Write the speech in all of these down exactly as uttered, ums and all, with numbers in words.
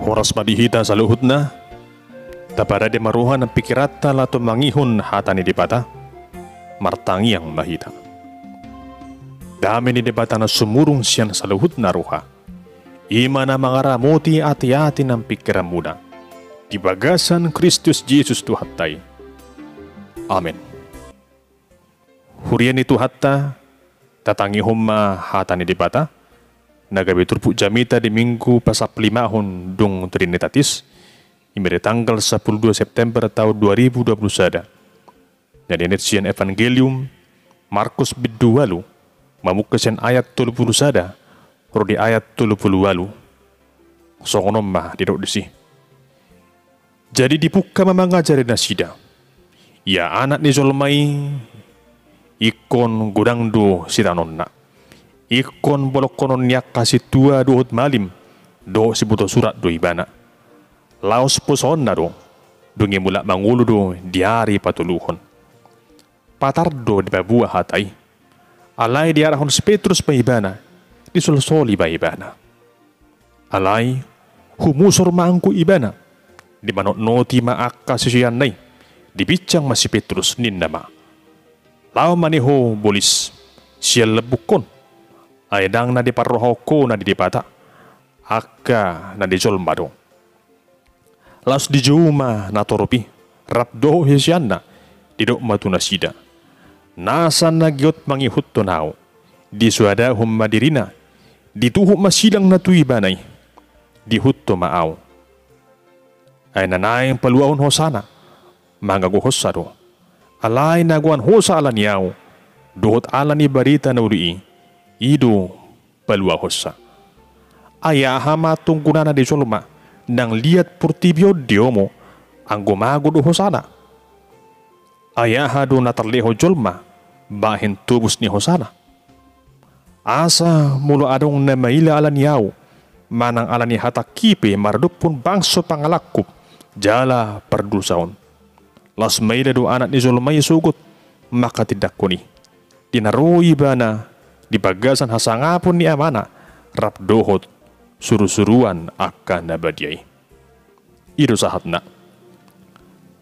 Horas ma di hita saluhutna. Taparade ma roha nang pingkiranta laho tumangihon hata ni Debata. Martangiang ma hita. Dame ni Debata na sumurung sian saluhutna roha, i ma na mangaramoti ateate nang pingkiranmuna di bagasan Kristus Jesus Tuhanta i. Amen. Huria ni Tuhanta, tatangihon ma hata ni Debata na gabe turpuk jamita di Minggu pasaplimahon dung Trinitatis, i ma di tanggal sampulu dua September taon dua ribu dua pulu sada. Na nianet sian Evangelium Markus bindu ualu, mamungka sian ayat tolu pulu sada ro di ayat tolu pulu ualu. Songon on ma didok disi. Jadi dipungka ma mangajari nasida. Ia Anak ni jolma i ingkon godang do sitanonna. Ingkon bolongkonon ni angka sintua dohot malim, dohot siboto surat do Ibana. Laos posoonna do, dung i mulak mangolu do di ari patoluhon. Patar do dipaboa hata i. Alai diarahon si Petrus ma Ibana, disolsoli ma Ibana. Alai humusor ma anggo Ibana, dimanotnoti ma angka siseanna i, dipinsang ma si Petrus, ninna ma: Laho ma ne ho bolis sian lambungkon, ai ndang na diparrohahon ho na di Debata, angka na di jolma do. Laos dijou ma natorop i rap dohot siseanna, didok ma tu nasida: Nasa na giot mangihuthon Ahu, disoadahon ma dirina, dituhuk ma sidang na tu ibana i, diihuthon ma Ahu. Ai na naeng paluahon hosana, mangagohonsa do. Alai na goan hosa ala ni Ahu dohot ala ni barita na uli i, i do paluahonsa. Ai aha ma antong gunana di jolma nang liat portibi on diomo, anggo mago do hosana? Ai aha do na tarlehon jolma bahen tobus ni hosana? Asa molo adong na maila ala ni Ahu manang ala ni hatangki pe maradophon bangso pangalangkup jala pardosa on, laos maila do Anak ni jolma i sogot mangkatindangkon i, di na ro Ibana di bagasan hasangapon ni Amana rap dohot surusuruan angka na badia i. I do sahatna.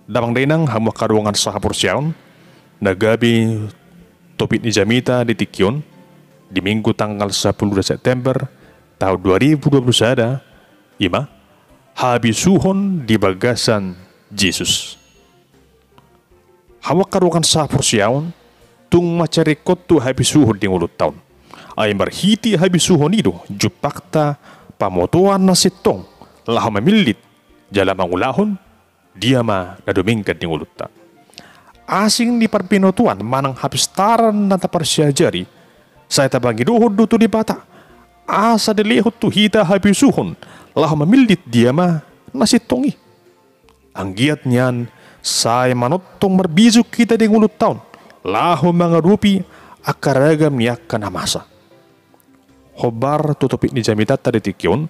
Damang dainang, hamu angka dongan sahaporseaon, na gabe topik ni jamita di tingki on, di Minggu tanggal sampulu dua September taon dua ribu dua pulu sada, i ma: Habisuhon di bagasan Jesus. Hamu angka dongan sahaporseaon, tung mansai ringkot tu habisuhon di ngolunta on. Ai marhite habisuhon i do jumpangta pamotoan na sintong laho mamillit jala mangulahon dia ma na dumenggan di ngolunta. Asing ni parbinotoan manang hapistaran na taparsiajari, sai tapangidohon do tu Debata asa dilehon tu hita habisuhon laho mamillit dia ma na sintong i. Anggiat nian sai manongtong marbisuk hita di ngolunta on laho mangadopi angka ragam ni angka na masa. Hombar tu topik ni jamitanta di tingki on,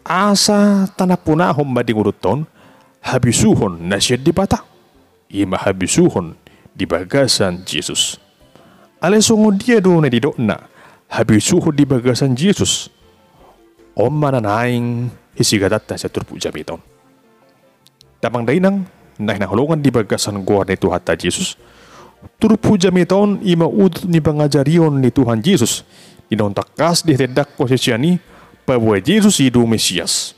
asa tanampunahon ma di ngolunta on habisuhon na sian Debata, i ma habisuhon di bagasan Jesus. Alai songon dia do na nidokna habisuhon di bagasan Jesus? On ma na naeng hisigatanta sian turpuk jamita on. Damang dainang na hinaholongan di bagasan goar ni Tuhanta Jesus, turpuk jamita on i ma udur ni pangajarion ni Tuhan Jesus di naung tangkas ditandahon sisean i, paboa Jesus i do Mesias,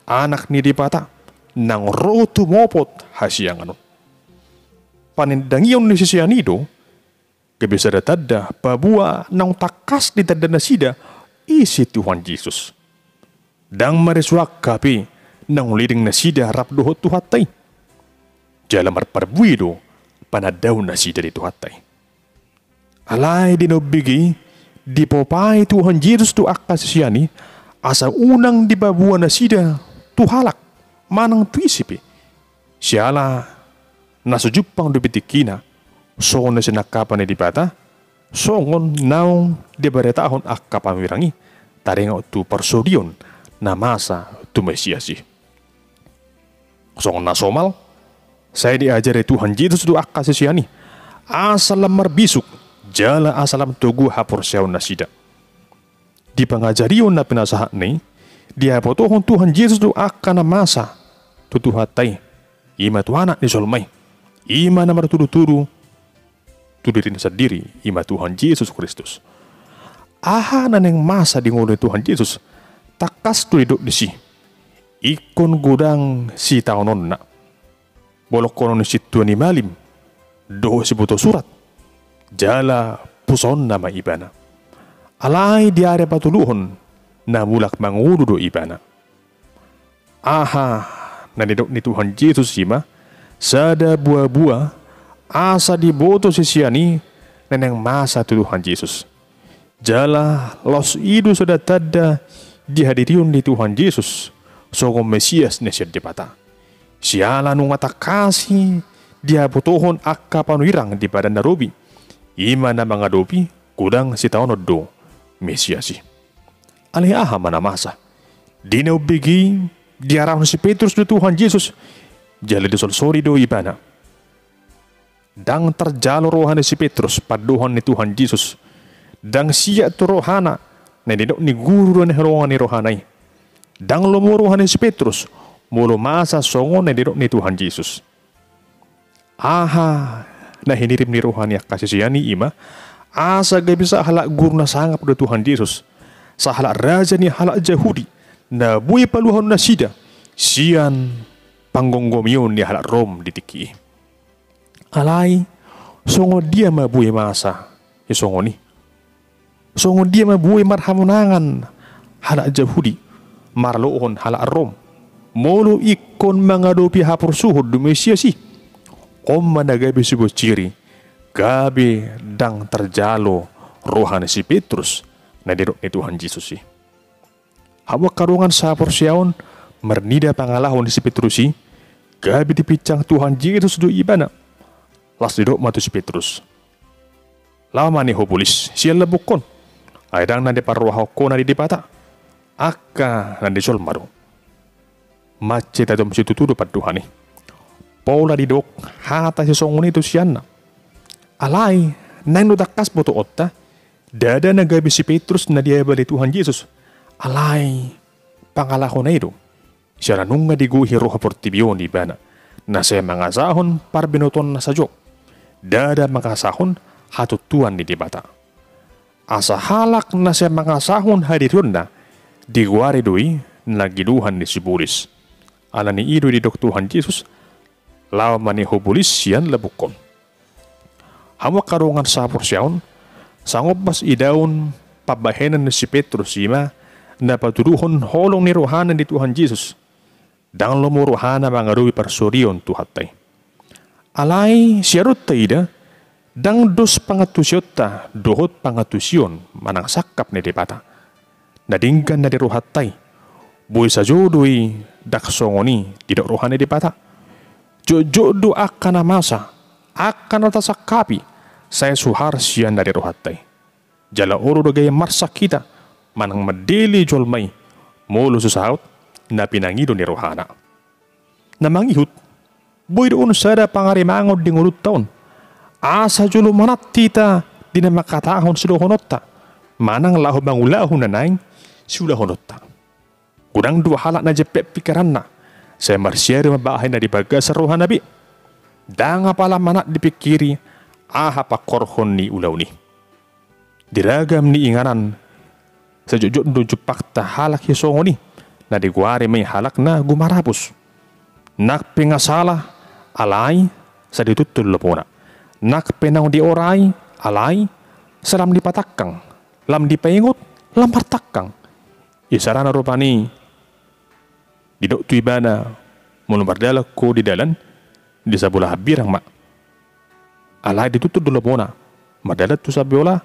Anak ni Debata, naung ro tumopot hasiangan on. Panandaon ni sisean i do gabe sada tanda paboa naung tangkas ditanda nasida ise Tuhan Jesus. Ndang marisuang hape naung leleng nasida rap dohot Tuhanta i. Jala marparbue do panandaon nasida di Tuhanta i. Alai di na umbege i dipopai Tuhan Jesus tu angka sisean i asa unang dipaboa nasida tu halak manang tu ise pe. Siala na so jumpang dope tingkina, songon na sinangkapan ni Debata, songon naung dibaritahon angka panurirang i, taringot tu parsaulian na masa tu Mesias i. Songon na somal, sai diajari Tuhan Jesus do angka sisean i asa lam marbisuk jala asa lam togu haporseaon nasida. Di pangajarion na pinasahatna i, Dihapotohon Tuhan Jesus do angka na masa tu Tuhanta i, i ma tu Anak ni jolma i, i ma na martudutudu tu dirina sandiri, i ma Tuhan Jesus Kristus. Aha na naeng masa di ngolu ni Tuhan Jesus, tangkas do didok disi, ingkon godang sitaononna. Bolongkonon ni sintua ni malim dohot siboto surat, jala pusaonna ma ibana. Alai di ari patoluhon na mulak mangolu do ibana. Aha na nidok ni Tuhan Jesus i ma sada buabua asa diboto sisean i na naeng masa tu Tuhan Jesus. Jala laos i do sada tanda di hadirion ni Tuhan Jesus songon Mesias na sian Debata. Siala nunga tangkas i dihapotohon angka panurirang di padan na robi, i ma na mangadopi godang sitaonon do Mesias i. Alai aha ma na masa? Di na umbege i diarahon si Petrus do Tuhan Jesus, jala disolsoli do ibana. Ndang tarjalo roha ni si Petrus pandohan ni Tuhan Jesus. Ndang siat tu rohana na nidok ni guru do na hinaholongan ni rohana i. Ndang lomo roha ni si Petrus molo masa songon na nidok ni Tuhan Jesus. Aha na hinirim ni roha ni angka sisean i i ma asa gabe sahalak guru na sangap do Tuhan Jesus, sahalak raja ni halak Jahudi, na boi paluahon nasida sian panggomgomion ni halak Rom di tingki i. Alai songon dia ma boi masa i songon i? Songon dia ma boi marhamonangan halak Jahudi maralohon halak Rom molo ingkon mangadopi haporsuhon do Mesias i? On ma na gabe siboan ciri gabe ndang tarjalo roha ni si Petrus na nidok ni Tuhan Jesus i. Hamu angka dongan sahaporseaon, marnida pangalaho ni si Petrus i, gabe dipinsang Tuhan Jesus do ibana. Laos didok ma tu si Petrus, laho ma ni ho bolis sian lambungkon, ai ndang na diparrohahon ho na di Debata, angka na di jolma do. Mansai tajom situtu do pandohan i. Pola didok hata sisongon i tu sianna. Alai naeng do tangkas botoonta, ndada na gabe si Petrus na diabali Tuhan Jesus. Alai pangalahona i do. Siala nunga digohi roha portibi on ibana, na sai mangasahon parbinotoan na sajo, ndada mangasahon hatontuan ni Debata. Asa halak na sai mangasahon hadirionna digoari do i na gidohan ni sibolis. Alani i do didok Tuhan Jesus, laho ma ni ho bolis sian lambungkon. Hamu angka dongan sahaporseaon, sangombas idaon pambahenan ni si Petrus i ma na patuduhon holong ni rohana di Tuhan Jesus. Ndang lomo rohana mangadopi parsorion Tuhanta i. Alai sian on taida, ndang dos pangantusionta dohot pangantusion manang sangkap ni Debata. Na denggan na di rohanta i, boi sajo do i ndang songon i didok roha ni Debata. Jotjot do angka na masa, angka na tasangkapi, sai suhar sian na di rohanta i. Jala olo do gabe marsak hita manang mandele jolma i molo so saut na pinangido ni rohana. Na mangihut, boi do on sada pangarimangon di ngolunta on, asa jolo manat hita di na mangkatahon sidohononta manang laho mangulahon na naeng siulahononta. Godang do halak na jempek pingkiranna, sai marsiari mambahen na di bagasan rohana be. Ndang apala manat dipingkiri aha pangkorhon ni ulaon i. Di ragam ni inganan, sai jotjot do jumpangta halak sisongon i, na digoari ma i halak na gumarabus. Nang pe nga sala, alai sai dituntun lomona. Nang pe naung diorai, alai sai lam dipatangkang, lam dipaingot, lam martangkang. Isarana rupani didok tu ibana, molo mardalan ho di dalan, di sabola hambirang ma. Alai dituntun do lomona mardalan tu sabola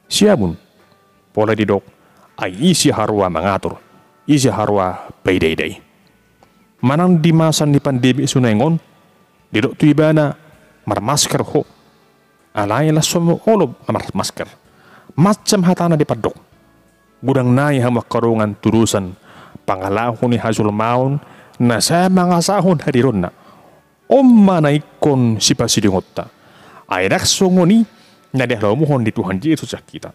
siamun. Pola didok, ai ise haroa mangatur, ise haroa paidaida i. Manang di masa ni pandemi so naeng on, didok tu ibana, marmasker ho. Alai laos so olo marmasker. Macam hatana dipandok. Godang nai hamu angka dongan tudosan pangalaho ni hajolmaon na sai mangasahon hadironna. On ma na ingkon sipasidingonta. Ai ndang songon i na dihalomohon ni Tuhan Jesus sian hita.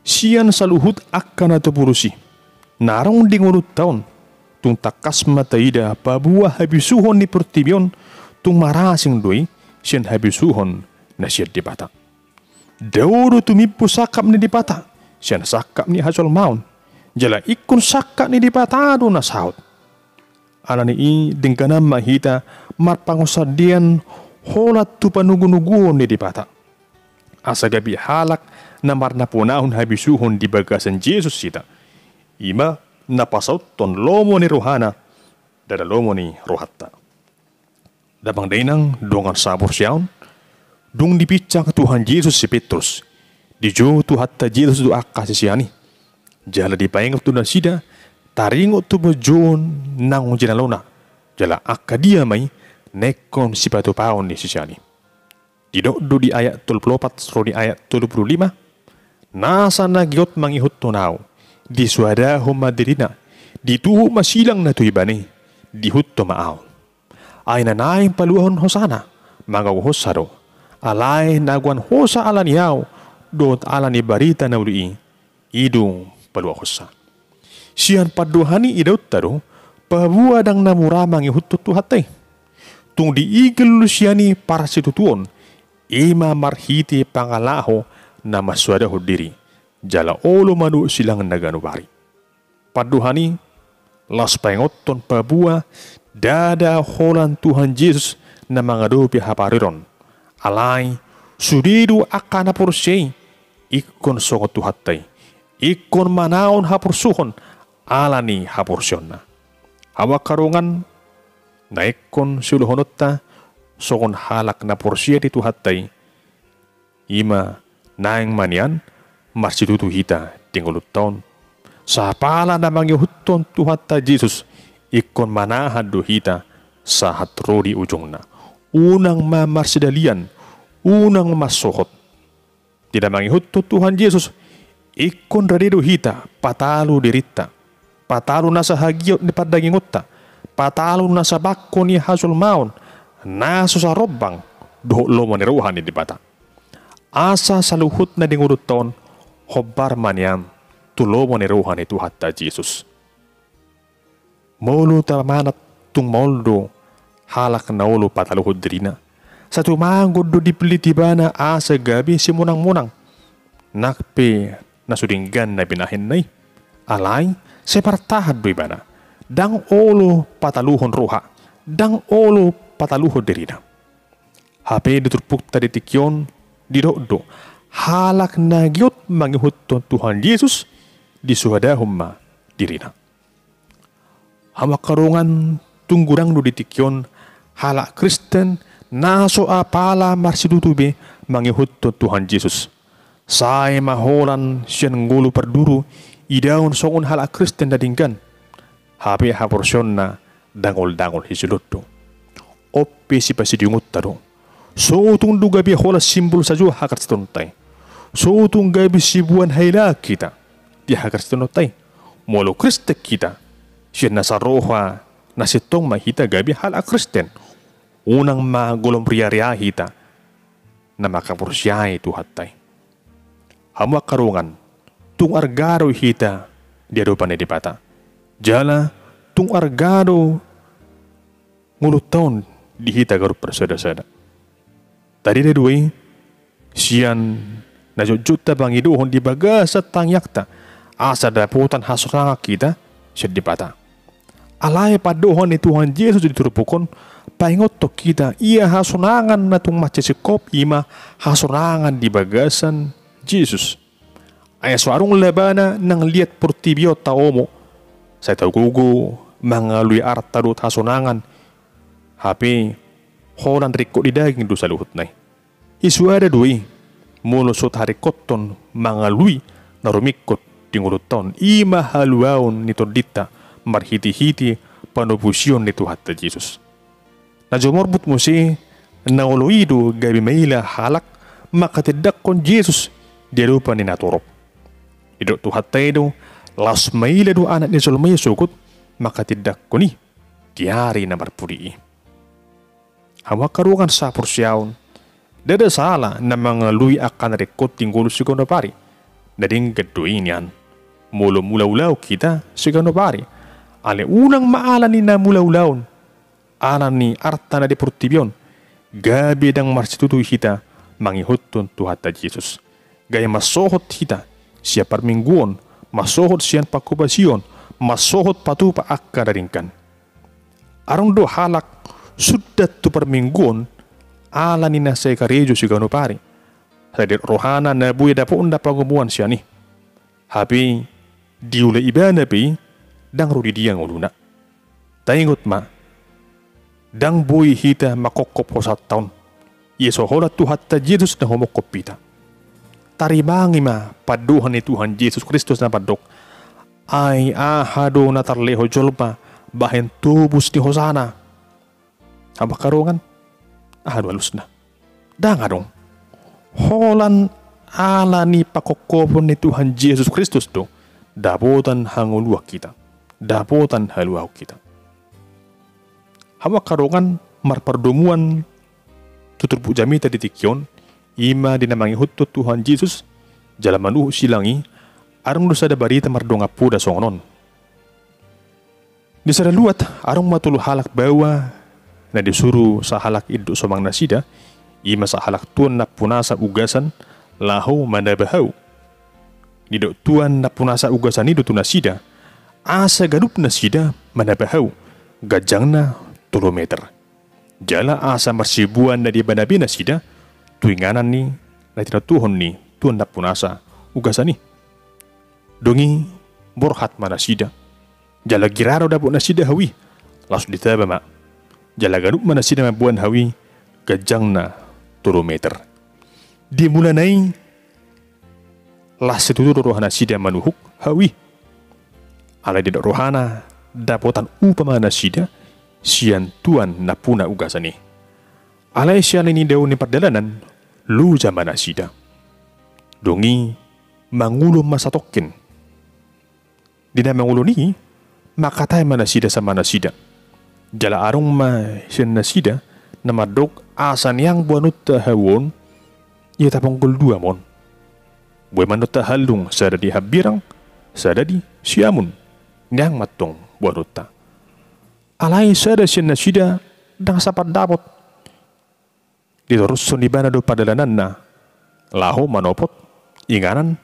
Sian saluhut angka na tubu tusi, Na adong di ngolunta on, tung tangkas ma taida paboa habisuhon ni portibi on, tung marasing do i sian habisuhon na sian Debata. Dao do tumimbo sangkap ni Debata sian sangkap ni hajolmaon, jala ingkon sangkap ni Debata do na saut. Alani i dengganan ma hita marpangunsandean holan tu panogunoguon ni Debata, asa gabe halak na marnaponahon habisuhon di bagasan Jesus hita. I ma na pasauthon lomo ni rohana, ndada lomo ni rohanta. Damang dainang dongan sahaporseaon, dung dipinsang Tuhan Jesus si Petrus, dijou Tuhanta Jesus do angka sisean i. Jala dipaingot do nasida taringot tu bonjoon naung jinalona, jala angka dia ma i na ingkon sipatupaon ni sisean i. Didok do di ayat tolu pulu opat ro di ayat tolu pulu lima, nasa na giot mangihuthon ahu, disoadahon ma dirina, dituhuk ma silang na tu ibana i, diihuthon ma ahu. Ai na naeng paluahon hosana, mangagou hosa do. Alai na goan hosa alani ahu, dohot alani barita na uli i, i do paluahonsa. Sian pandohan i idaonta do, paboa ndang na mura mangihuthon Tuhanta i. Tung diigil do sian i parsitutuon, i ma marhite pangalaho na mansoadahon diri, jala olo ma dohot silang na ganup ari. Pandohan i laos paingothon paboa ndada holan Tuhan Jesus na mangadopi hapareron. Alai sude do angka na porsea i ingkon songon Tuhanta i, ingkon manaon haporsuhon ala ni haporseaonna. Hamu angka dongan, na ingkon siulahononta songon halak na porsea di Tuhanta i, i ma naeng ma nian marsitutu hita di ngolunta on. Sapala na mangihuthon Tuhanta Jesus, ingkon manahan do hita sahat ro di ujungna. Unang ma marsidalian, unang ma marsohot. Di na mangihuthon Tuhan Jesus, ingkon rade do hita patalu dirinta, patalu nasa hagiot ni pardagingonta, patalu nasa bangko ni hajolmaon, na so sarombang dohot lomo ni roha ni Debata. Asa saluhutna di ngolunta on hombar ma nian tu lomo ni roha ni Tuhanta Jesus. Molo tamanat tung maol do halak na olo pataluhon dirina, satumanggon do dipillit ibana asa gabe simonangmonang, nang pe na so denggan na binahenna i. Alai sai martahan do ibana, ndang olo pataluhon roha, ndang olo pataluhon dirina. Hape di turpukta di tingki on didok do, halak na giot mangihuthon Tuhan Jesus, disoadahon ma dirina. Hamu angka dongan, tung godang do di tingki on halak Kristen na so apala marsitutu be mangihuthon Tuhan Jesus. Sai ma holan sian ngolu parduru idaon songon halak Kristen na denggan, hape haporseaonna dangol-dangol hijolon do. On pe sipasidingonta do, so tung do gabe holan simbol sajo hakristenonta i. So tung gabe siboan hailaan hita di hakristenonta i. Molo Kristen hita, sian nasa roha na sintong ma hita gabe halak Kristen. Unang ma golom riaria hita na mangkaporseai Tuhanta i. Hamu angka dongan, tung arga do hita di adopan ni Debata, jala tung arga do ngolunta on di hita ganup marsadasada. Tarida do i sian na jotjot tapangidohon di bagasan tangiangta, asa dapotan hasonangan hita sian Debata. Alai pandohan ni Tuhan Jesus di turpuk on paingothon hita, ia hasonangan na tung mansai singkop i ma hasonangan di bagasan Jesus. Ai so adong labana nang liat portibi on taomo, sai tagogo mangalului arta dohot hasonangan, hape holan ringkot ni daging do saluhutna i. Isoada do i molo so taringkothon mangalului na rumingkot di ngolunta on, i ma haluaon ni tondinta marhitehite panobusion ni Tuhanta Jesus. Na jo morbut muse, na olo i do gabe maila halak manghatindanghon Jesus di adopan ni natorop. Didok Tuhanta i do, laos maila do Anak ni jolma i sogot manghatindanghon i di ari na marpudi i. Hamu angka dongan sahaporseaon, ndada sala na mangalului angka na ringkot di ngolu siganup ari. Na denggan do i nian. Molo mulaulaon hita siganup ari, alai unang ma ala ni na mulaulaon, ala ni arta na di portibi on, gabe ndang marsitutu hita mangihuthon Tuhanta Jesus. Gabe mansohot hita sian parmingguon, mansohot sian panghobasion, mansohot patupa angka na denggan. Adong do halak sundat tu parmingguon ala ni na sai karejo siganup ari, sai didok rohana na boi dapotna pangomoan sian i. Hape diula ibana pe i, ndang ro di dia ngoluna. Taingot ma, ndang boi hita manghophop hosanta on. Ia so holan Tuhanta Jesus na humophop hita. Taribangi ma pandohan ni Tuhan Jesus Kristus na mandok, ai aha do na tarlehon jolma bahen tobus ni hosana? Hamu angka dongan, aha do alusna? Ndang adong. Holan ala ni panghophopon ni Tuhan Jesus Kristus do dapotan hangoluan hita, dapotan haluaon hita. Hamu angka dongan, marpardomuan tu turpuk jamita di tingki on, i ma di na mangihuthon Tuhan Jesus jala manuhuk silang i, adong do sada barita mardongan poda songon on. Di sada luat, adong ma tolu halak baoa na disuru sahalak induk somang nasida, i ma sahalak tuan nampunasa ugasan, laho manaba hau. Didok tuan nampunasa ugasan i do tu nasida, asa ganup nasida manaba hau, ganjangna tolu meter. Jala asa marsibuan na di ibana be nasida tu inganan ni na tinontuhon ni tuan nampunasa ugasan i. Dung i borhat ma nasida. Jala gira do dapot nasida hau i, laos ditaba ma. Jala ganup ma nasida mamboan hau i, ganjangna tolu meter. Di mulana i, las situtu do roha nasida manuhuk hau i. Alai didok rohana, dapotan upa ma nasida sian tuan nampuna ugasan i. Alai siala ni dao ni pardalanan, loja ma nasida. Dung i mangulon ma satongkin. Di na mangulon i, mangkatai ma nasida sama nasida. Jala adong ma sian nasida na mandok, asa niang boanonta hau on, ia taponggol dua ma on. Boi ma annon tahallung, sada di hambirang, sada di siamun. Niang ma antong boanonta. Alai sada sian nasida ndang sapat dapot. Ditorushon ibana do pardalananna laho manopot inganan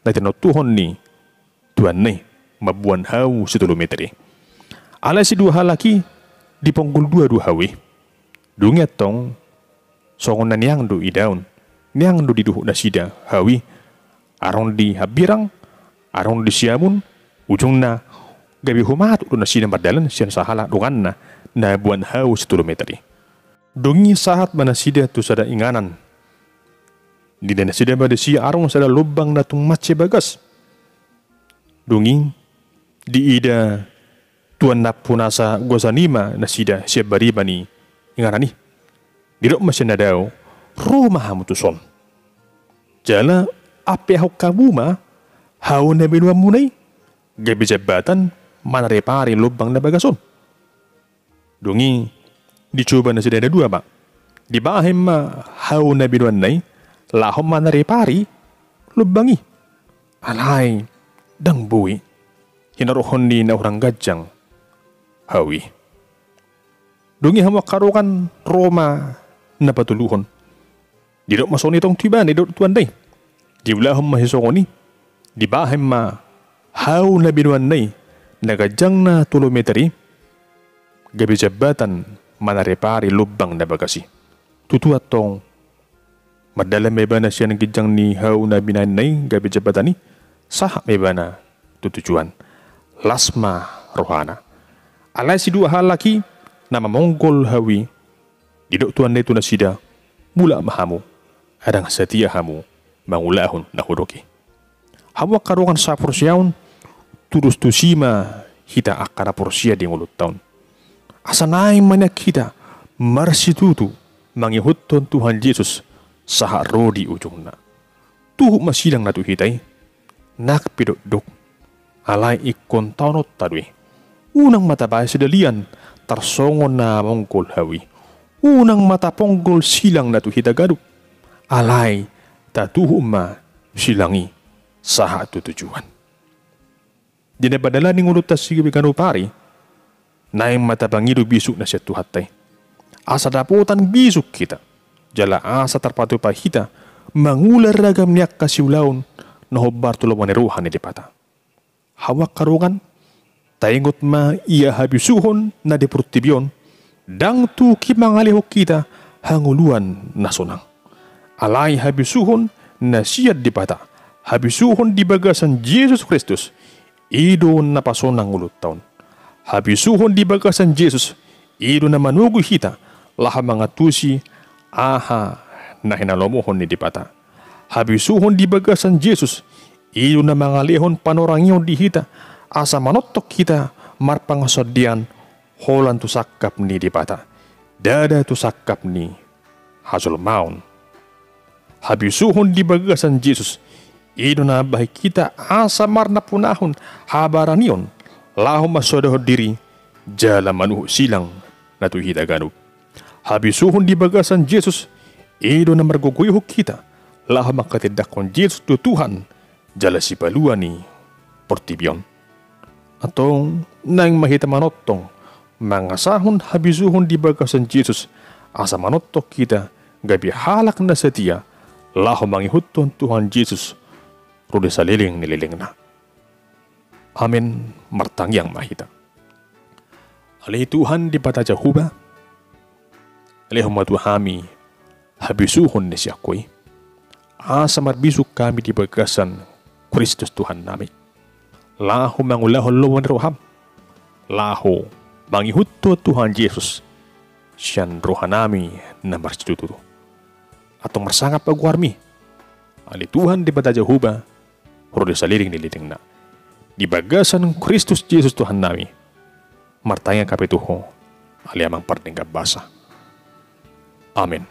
na tinontuhon ni tuanna i mamboan hau si tolu meter i. Alai si dua halak i diponggol dua do hau i. Dung i antong songon na niang do idaon, niang do didohot nasida hau i. Adong di hambirang, adong di siamun, ujungna gabe humatuk do nasida mardalan sian sahalak donganna na boan hau si tolu meter i. Dung i sahat ma nasida tu sada inganan. Diida nasida ma disi adong sada lombang na tung mansai bagas. Dung i diida tuan nampunasa ugasan i ma nasida sian bariba ni inganan i. Didok ma sian na dao, ro ma hamu tuson. Jala ampeahon hamu ma hau na binoanmuna i, gabe jambatan manaripari lombang na bagas on. Dung i dicoba nasida na dua ma. Dibahen ma hau na binoanna i laho manaripari lombang i. Alai ndang boi, hinarothon ni na hurang ganjang hau i. Dung i hamu angka dongan, ro ma na patoluhon. Didok ma songon i tong tu ibana, didok tuanna i. Diulahon ma sisongon i, dibahen ma hau na binoanna i, na ganjangna tolu meter i, gabe jambatan manaripari lombang na bagas i. Tutu antong mardalan ma ibana sian ginjang ni hau na binoanna i gabe jambatan i, sahat ma ibana tu tujuan. Las ma rohana. Alai si dua halak i na mamonggol hau i, didok tuanna i tu nasida, mulak ma hamu, ai ndang satia hamu mangulahon na hudok i. Hamu angka dongan saporseaon, tudos tusi ma hita angka na porsea di ngolunta on. Asa naeng ma nian hita marsitutu mangihuthon Tuhan Jesus sahat ro di ujungna. Tuhuk ma silang na tu hita i, nang pe dokdok, alai ingkon taononta do i. Unang ma tabahen sidalian tarsongon na mamonggol hau i. Unang ma taponggol silang na tu hita ganup, alai tatuhuk ma silang i sahat tu tujuan. Di na padalani ngolunta siganup ari, naeng ma tapangido bisuk na sian Tuhanta i, asa dapotan bisuk hita, jala asa tarpatupa hita mangula ragam ni angka siulaon na hombar tu lomo ni roha ni Debata. Hamu angka dongan, taingot ma ia habisuhon na di portibi on, ndang tuki mangalehon hita hangoluan na sonang. Alai habisuhon na sian Debata, habisuhon di bagasan Jesus Kristus, i do na pasonang ngolunta on. Habisuhon di bagasan Jesus, i do na manogu hita laho mangantusi aha na hinalomohon ni Debata. Habisuhon di bagasan Jesus, i do na mangalehon panorangion di hita, asa manongtong hita marpangasondean holan tu sangkap ni Debata, ndada tu sangkap ni hajolmaon. Habisuhon di bagasan Jesus, i do na mambahen hita asa marnapunahon habaranion, laho mansoadahon diri, jala manuhuk silang na tu hita ganup. Habisuhon di bagasan Jesus, i do na margogoihon hita, laho manghatindanghon Jesus do Tuhan, jala sipalua ni portibi on. Antong naeng ma hita manongtong mangasahon habisuhon di bagasan Jesus, asa manongtong hita gabe halak na satia, laho mangihuthon Tuhan Jesus ro di saleleng ni lelengna. Amen. Martangiang ma hita. Ale Tuhan Debata Jahowa, lehon ma tu hami habisuhon ni sian Ho i, asa marbisuk hami di bagasan Kristus Tuhannami, laho mangulahon lomo ni roham, laho mangihuthon Tuhan Jesus sian rohanami na marsitutu. Antong marsangap ma goarmi, ale Tuhan Debata Jahowa, ro di saleleng ni lelengna. Di bagasan Kristus Jesus Tuhannami, martangiang hape tu Ho, ale Amang Pardenggan Basa. Amen.